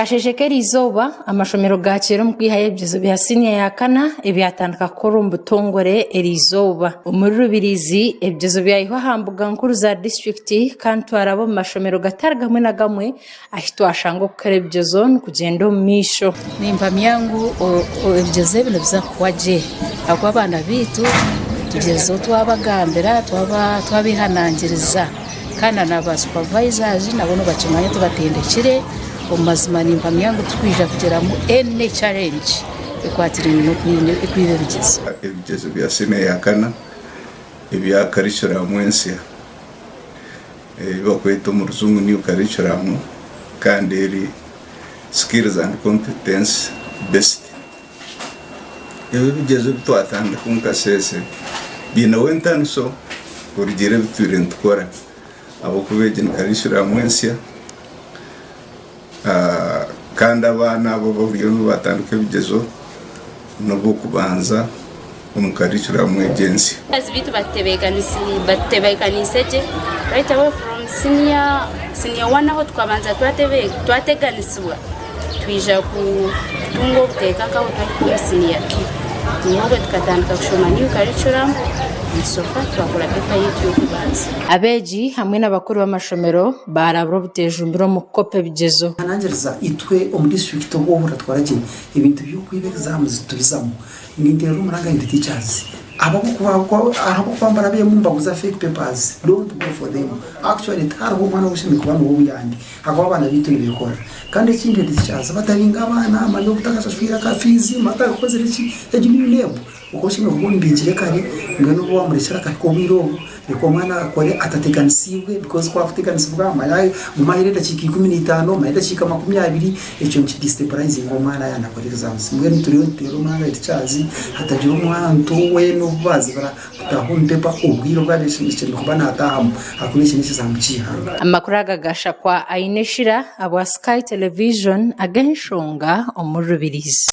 Akasheeshe k'eriizooba, amashomero gaakyera omu kwihayo ebigyezo bya siniya ya kana ebyatandika kukorwa omu butongore eriizooba. Omuri Rubirizi, ebigyezo byaihwa aha mbuga nkuru za disiturikiti kandi twaraba omu mashomero gatari gamwe na gamwe ahu twashanga okukora ebigyezo nikugyenda omu maisho. Nimpamya ngu ebigyezo ebi nibiza kuhwa gye ahabw'okuba abaana baitu tugyerizeho twabagambira, twabehanangiriza. Kandi na ba supervisors nabo nibakimanya tubatendekire. Omu mazima nimpamya ngu titwija kugiramu any challenge ekwatiraine n'okwiba ebigyezo. Ebigyezo bya siniya ya kana ebya curriculum ensya ebi barikweta omu rujungu new curriculum kandi eri skills and competence based. Ebi ebigyezo ebi twatandika omu kasheeshe biineho entaniso kurugiirira ebi tutwire nitukora ahabw'okuba egi ni karikuramu ensya kandi abaana abo abariyo nibatandika ebigyezo n'obw'okubanza omu karikuramu egi ensya. Abakazi baitu batutebeekaniise gye right away from senior one aho tukabanza twateganisibwa. Twija kutunga obuteeka nkaho twahika omu siniya tu. Niho obwe tukatandika kushoma new curriculum and so far twakora paper yaitu y'okubanza. Abeegi hamwe n'abakuru b'amashomero baarabura obuteejumbira omu kukopa ebigyezo. Nangiriza itwe omu disiturikiti obu ohurira twara gye ebintu by'okwiba exams tubizamu. Ninteera omuranga head teachers ahabw'okuba mbarabeemu nibaguza fake papers don't go for them. Actually tihariho omwana ou oshemereire kuba niwe obuyambi. Ahakuba abaana baitu nibekorera. Kandi ekindi ebizikyaaza batabinga abaana manya obutakashashwire aka fiizi manya otakakozire ki, egyo niyo neebu. Okaba oshemereire kuba omubingire kare mbwenu obu wamurekyera akahika obwire obu, reka omwana akore atateganisiibwe because ku akuteganisibwa manya guma ahere edakiika 15, manya edakiika 20, ekyo nikidisiteburayizinga omwana yaaba naakora exams. Mbwenu turiyo nituteera omwana ebikyaazi hatagira omwana weena ou baazibira. Kutaaha omu pepa obwire obu ashemereire kuba naataahamu ahakuba eki n'ekizamu ky'eihanga. Amakuru aga gashakwa Aine Shira abwa Sky Television ag'enshonga omuri Rubirizi.